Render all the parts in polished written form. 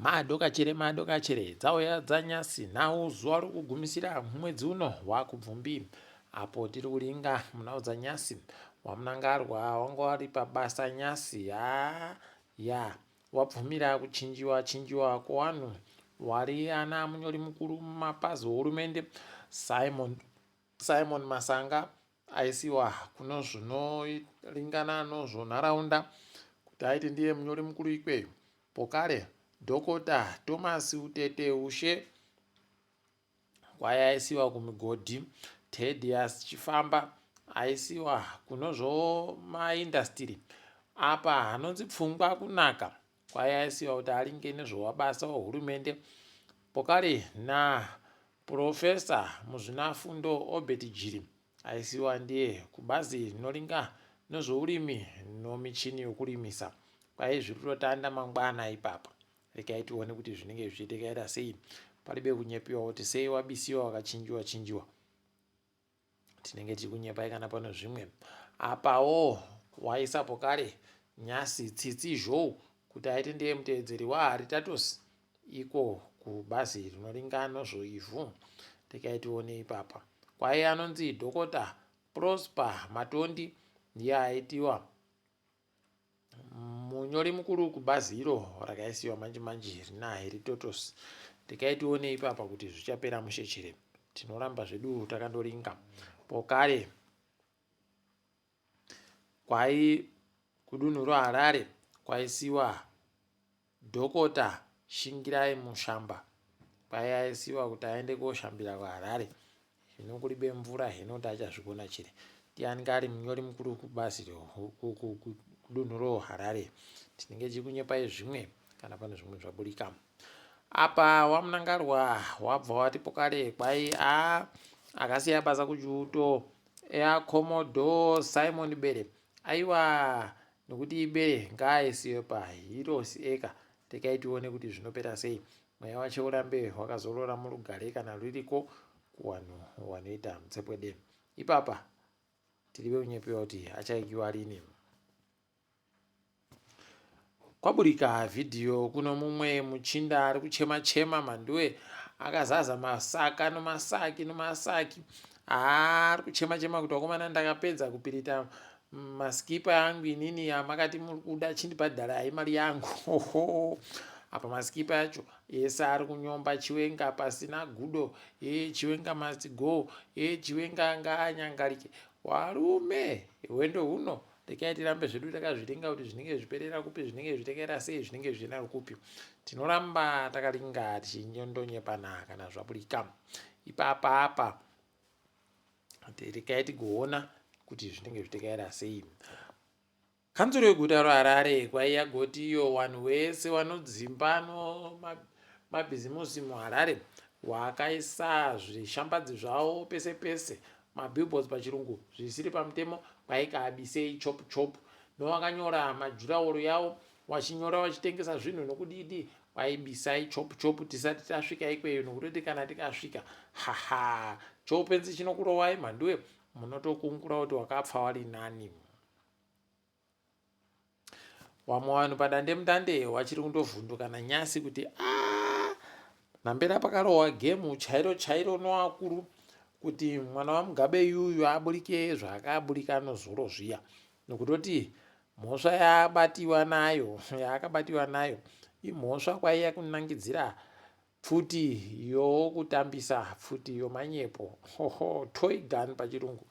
Madokachere madokachere dzauya dzanyasi nhau zuva rokugumisira mwedzi uno waKubvumbi apo tiri kuringa munhau dzanyasi waMnangarwa wanga wari pabasa nyasi haa ya wabvumira kuchinjiwa chinjiwa kwewanhu wari ana munyori mukuru mumapazi ohurumende Simon Simon Masanga aisiwa kuno zvinoringana nozvonharaunda kuti aite ndiye munyori mukuru ikweyo Pokare, Dhokota Thomas Utete Ushe kwaye aisiwa kumigodhi, Tedious Chifamba aisiwa kunozvomaindastiri, apa anonzi Pfungwa Kunaka kwaye aisiwa kuti aringe nezvowabasa wehurumende, pokare na Purofesa Muzvinafundo Obert Jiri Aisiwa ndiye kubazi rinoringa nezvourimi nomichini yokurimisa. Kwai zviri kutotanda mangwana ipapa. Regai tione kuti zvinenge zvichitekaira sei. Paribe kunyepiwa kuti sei wabisiwa wakachinjiwa chinjiwa. Tinenge tiri kunyepai kana pano zvimwe. Apawo waisapo kare Nyasi Tsitsi Zhou kuti aite ndiye mutevedzeri waHaritatosi iko kubazi rinoringa nozvoivhu. Regai tione ipapa. Kwai anonzi Dhokota Prosper Matondi ndiye aitiwa munyori mukuru kubazi iro rakaisiwa manje manje rina Heritotos. Regai tione ipapa kuti zvichapera mushe chere. Tinoramba zvedu takandoringa. Pokare kwai kudunhu roHarare kwaisiwa Dhokota Shingirai Mushamba kwai aisiwa kuti aende koshambira kuHarare zvino kuribe mvura hino kuti achazvikona chiri ndiani ari munyori mukuru kubazi kudunhu roHarare tinenge tichikunyepai zvimwe kana pane zvimwe zvaburika apa wamunangarwa wabva wati pokare kwai a akasiya basa kuchiuto Air Commodore Simon Bere aiwa nokuti ibere ngaaisiwe pahirosi eka tekai tione kuti zvinopera sei mweya wache urambe wakazorora murugare kana ruriko kuwanhu wanoita mutsepwede ipapa tiri vekunyepewa kuti achaikiwa rini Kwaburika vhidhiyo kuno mumwe muchinda ari kuchema chema mhanduwe akazaza masaka nomasaki nomasaki ari kuchema chema kuti vakomana ndakapedza kupirita masikipa angu inini amakati muri kuda chindibhadharai mari yangu oho apa masikipa acho ese ari kunyomba chiwenga pasina gudo e chiwenga must go e chiwenga ngaanyangarike warume hwendo huno Rekai tirambe zvedu takazviringa kuti zvinenge zviperera kupi, zvinenge zvichitekaira sei, zvinenge zvichienda kupi. Tinoramba takaringa tichinyondonyepana kana zvaburika. Ipapa apa rekai tigoona kuti zvinenge zvichitekaira sei. Kanzuro yeguta roHarare kwaiya goti iyo wanhu wese wanodzimba no mabhizimusi muHarare wakaisa zvishambadzi zvavo pese pese mabillboards pachirungu zvisiri pamutemo kwaikaabisei chop chop nowakanyora majuraworo yawo wachinyora wachitengesa zvinhu nokudidi kwaibisai chop chop tisati tasvika ikweyo nokutoti kana tikasvika haha choupenzi chinokurowai mhanduwe munotokungura kuti wakapfa wari nani Wamwe vanhu padandemutande wachiri kundovhunduka nanyasi kuti ah, nhambera pakarohwa gemu chairo chairo noakuru kuti mwana waMugabe yuyu aburike zvaakaburika anozoro zviya nokutoti mhosva yaabatiwa nayo yaakabatiwa nayo imhosva kwaiya kunangidzira Pfuti yokutambisa pfuti yomanyepo hoho toy gun pachirungu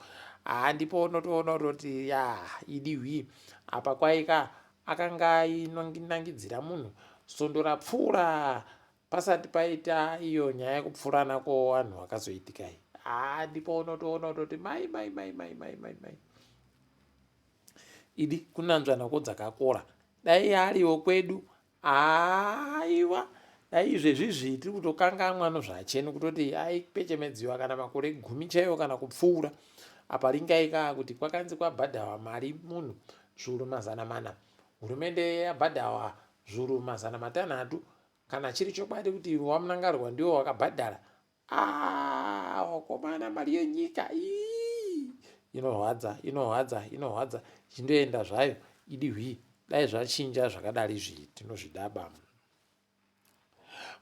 haa ndipo unotoona kutoti ya idi hwi apa kwaika akanga ainangidzira munhu svondo rapfuura pasati paita iyo nyaya yekupfurana kwowanhu wakazoitika iyi haa ndipo unotoona kutoti mai mai mai mai mai mai mai idi kunanzvana ko dzakakora dai ariwo kwedu Aiwa dai izvezvizvi tiri kutokangamwa nozvacheni kutoti aipechemedziwa kana makore gumi chaiwo kana kupfuura apa ringai kaa kuti kwakanzi kwabhadhawa mari munhu zviuru 400 hurumende yabhadhawa zviuru 600 kana chiri chokwadi kuti wamunangarwa ndiwo wakabhadhara Ah, wakomana mari yenyika ii inorwadza inorwadza inorwadza ichindoenda zvayo idi hwii dai zvachinja zvakadari izvi tinozvidaba.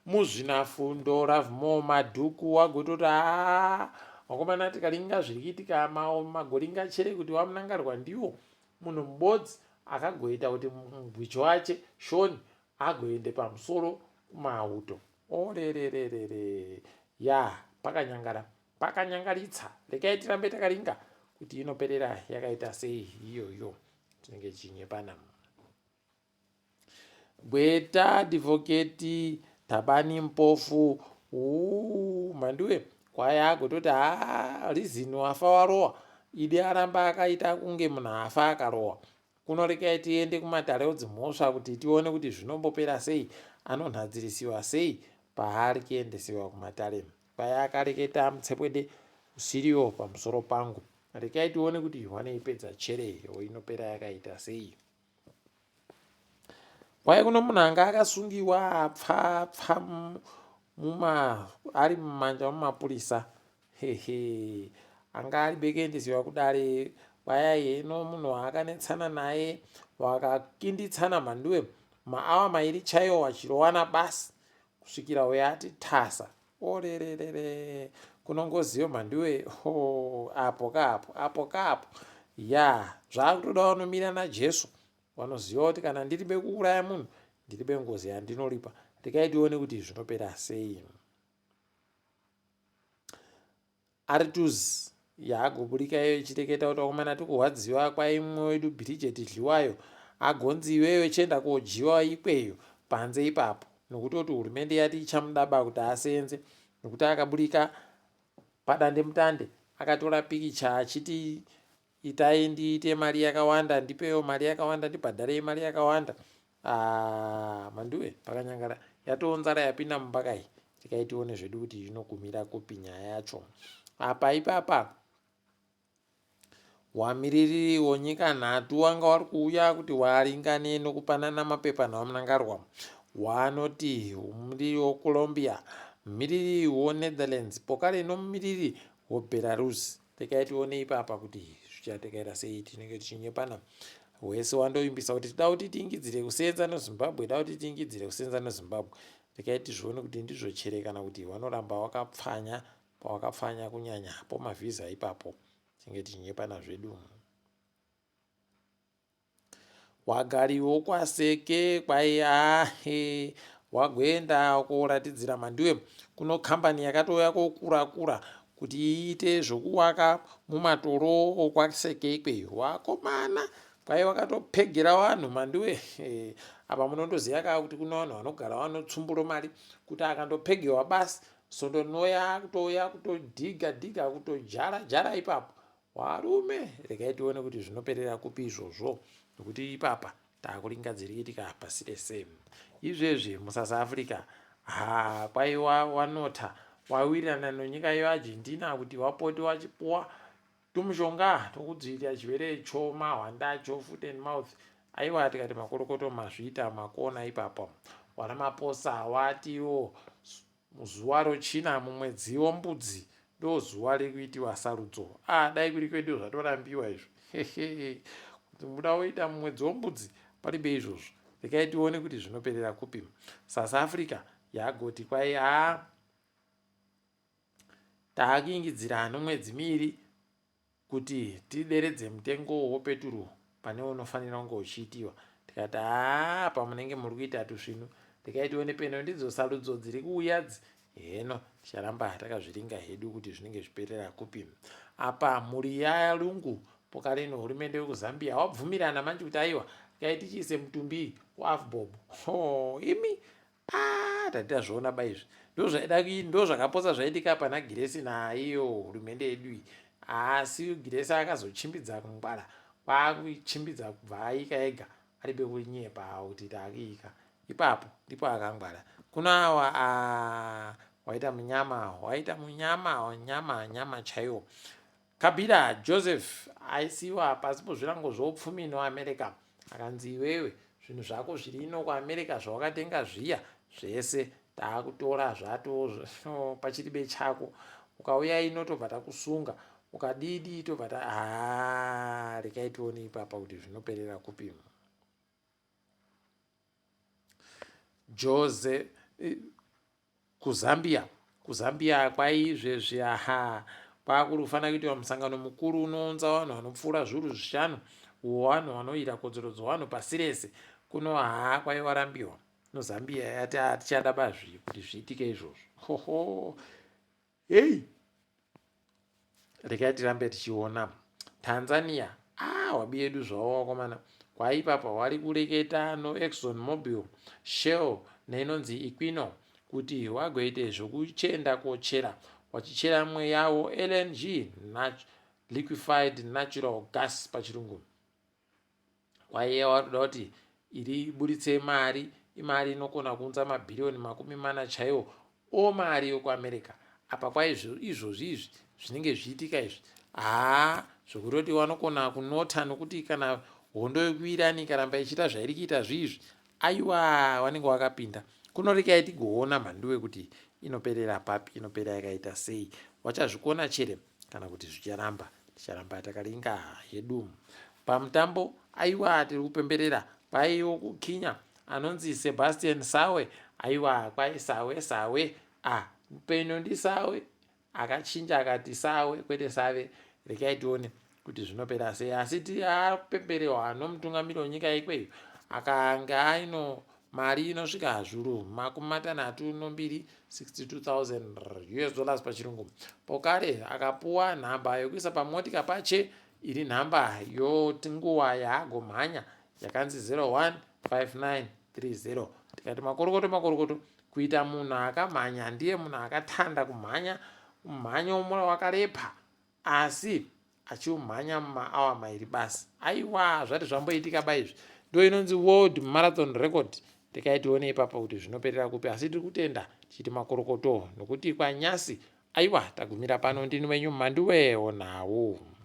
Muzvinafundo Lovemore Madhuku wagototi haa vakomana tikaringa zviri kuitika magoringa chere kuti waMnangarwa ndiwo munhu mubodzi akagoita kuti mugwichi wache Shoni agoende pamusoro kumauto. Orerererere ya pakanyangara pakanyangaritsa rekai tirambe takaringa kuti inoperera yakaita sei iyoyo tinenge tichinyepana. Gweta Advocate Thabani Mpofu uu mhanduwe kwaya agototi haa reason wafa warowa idi aramba akaita kunge munhu afa akarowa kuno rekai tiende kumatare odzimhosva kuti tione kuti zvinombopera sei anonhadzirisiwa sei paari kuendesiwa kumatare kwaya akareketa mutsepwede usiriwo pamusoro pangu rekai tione kuti wanoipedza chere inopera yakaita sei. Kwai kuno munhu anga akasungiwa apfa pfa muma ari mumanja mumapurisa hehe anga ari bekuendesiwa kudare kwaya heno munhu waakanetsana naye wakakinditsana mhanduwe maawa mairi chaiwo wachirowana basi kusvikira uyo ati tasa orererere kunongoziyo mhanduwe ho apo kaapo apo kaapo ya zvakutoda vanomira najesu vanoziva kuti kana ndiri bekuuraya munhu ndiri bengozi yandinoripa rekai tione kuti zvinopera sei Artuz yaagoburika iyo ichireketa kuti vakomana tikurwadziwa kwaimwe wedu Bridget Dliwayo agonzi iwewe chienda kodyiwa ikweyo panze ipapo nokutoti hurumende yati ichamudaba kuti aseenze nokuti akaburika padandemutande akatora pikicha achiti itai ndiite mari yakawanda ndipewo mari yakawanda ndibhadharei mari yakawanda ah, manduwe pakanyangara yatoo nzara yapinda mumba kai tikai tione zvedu kuti inogumira kupi nyaya yacho apa ipapa wamiririri wonyika nhatu wanga wari kuuya kuti waringane nokupanana mapepa nawamunangarwa wanoti mumiriri wocolombia mumiriri wonetherlands pokare nomumiriri webelarus Regai tione ipapa kuti zvichatekaira sei tinenge tichinyepana wese wandovimbisa kuti tida kuti tiingidzire kusenza nezimbabwe da kuti tiingidzire kusenza nezimbabwe regai tizvione kuti ndizvo chere kana kuti wanoramba wakapfanya pawakapfanya kunyanya pomavhiza ipapo tinge tichinyepana zvedu Wagari wokwaSeke kwai ahe wagoenda koratidzira Mhanduwe kuno kambani yakatouya kokura kura kuti iite zvokuwaka mumatoro okwaSeke ikweyo. Wakomana kwai wakatopegera vanhu Mhanduwe apa munondoziva kaa kuti kuno vanhu vanogara vanotsumburo mari kuti akandopegewa basi sondo rinouya kutouya kutodhiga dhiga kutojara jara ipapo Varume regai tione kuti zvinoperera kupi izvozvo nokuti ipapa takuringa dziri kuitika pasi rese. Izvezvi muSouth Africa haa kwai wanota wawirirana nonyika yeArgentina kuti wapote wachipuwa tumushonga tokudzivirira chirwere chomahwanda cho foot and mouth. Aiwa tikati makorokoto mazviita makona ipapo. WaRamaphosa watiwo Muzuva rochina mumwedzi woMbudzi ndozuva rekuitiwa sarudzo. Ah, dai kuri kwedu zvatorambiwa izvo. Hehe. Kuti muda woita mumwedzi woMbudzi paribe izvozvo. Rekai tione kuti zvinoperera kupi. South Africa yagoti kwai haa taakuingidzira nomwedzi miiri kuti tideredze mutengo wopeturu pane unofanira kunge uchiitiwa tikati haa apa munenge muri kuita tusvinu rekai tione peno ndidzo sarudzo dziri kuuya dzi heno ticharamba takazviringa hedu kuti zvinenge zviperera kupi apa mhuri yalungu pokare nehurumende wekuzambia wabvumirana manje kuti aiwa rekai tichiise mutumbi kuafbob oh, imi Ah, tati tazviona ba izvi ndozvaida ndozvakapotsa zvaitika pana Giresi naiyo hurumende yedu iyi asi Giresi akazochimbidza kungwara kwakuchimbidza kubva aika ega aribe kunyepa kuti takuika ipapo ndipo akangwara kuno awa ah, waita munyama waita munyama nyama nyama chaiwo Kabila Joseph aisiwa pasi pozvirango zvoupfumi noAmerica akanzi iwewe zvinhu zvako zviri ino kuAmerica zvawakatenga zviya zvese taakutora zvato pachiribe chako ukauya ino tobva takusunga ukadidi tobva ta haa rekai tione ipapa kuti zvinoperera kupi Jose. KuZambia, kuZambia kwaizvezvi aha kwakuri kufanira kuitiwa musangano mukuru unounza vanhu vanopfuura zviuru zvishanu wevanhu vanoita kodzero dzevanhu pasi rese. Kuno haa kwaiwarambiwa. No Zambia yati hatichada bazvi kuti zviitike izvozvo. Hoho hei regai tirambe tichiona. Tanzania ah wabi yedu zvavo vakomana kwaipapa wari kureketa no Exxon Mobil, Shell neinonzi Equinor kuti wagoite zvokuchenda kochera wachichera mweyawo LNG nat liquefied natural gas pachirungu. Kwaiye wakuda kuti iri iburitse mari imari inokona kuunza mabhiriyoni 40 chaiwo omari yokuAmerica. Apa kwaizvo izvozvi izvi zvinenge zvichiitika izvi haa zvokutoti wanokona kunota nokuti kana hondo yekuIran ikaramba ichiita zvairi kuita zviizvi aiwa wanenge wakapinda kuno. Rekai tigoona mhanduwe kuti inoperera papi, inopera yakaita sei, wachazvikona chere kana kuti zvicharamba. Ticharamba takaringa hedu pamutambo. Aiwa tiri kupemberera kwaiwo kuKenya anonzi Sebastian Sawe. Aiwa kwai Sawe Sawe a peno ndiSawe akachinja akati Sawe kwete Save. Rekai tione kuti zvinopera sei, asi tiapemberewa nomutungamiri wenyika ikweyo akanga aino mari inosvika zviuru 62 $62,000 US dollars pachirungu. Pokare akapuwa nhamba yokuisa pamotika pache iri nhamba yotinguva yaagomhanya yakanzi 015930. Tikati makorokoto makorokoto kuita munhu akamhanya, ndiye munhu akatanda kumhanya mumhanyo wakarepa asi achiumhanya mumaawa 2 basi. Aiwa zvati zvamboitika ba izvi ndo inonzi world marathon record. Rekai tione ipapa kuti zvinoperera kupi, asi tiri kutenda tichiti makorokoto nokuti kwanyasi. Aiwa tagumira pano. Ndini wenyu Mhanduwe Onhau.